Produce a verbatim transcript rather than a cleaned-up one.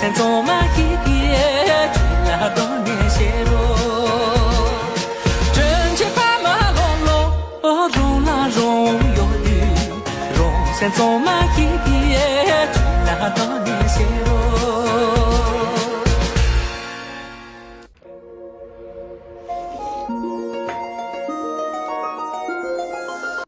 སེམས་ཚོང་མ་ཁྱེད་ཀྱིས་ཁྱེད་ལ་གདོང་ནས་བཤད་རོགས། དྲིན་ཆེན་ཕ་མ་ལོ་ལོ་རོང་ལ་རོང་ཡོད་དུས་རོང་སེམས་ཚོང་མ།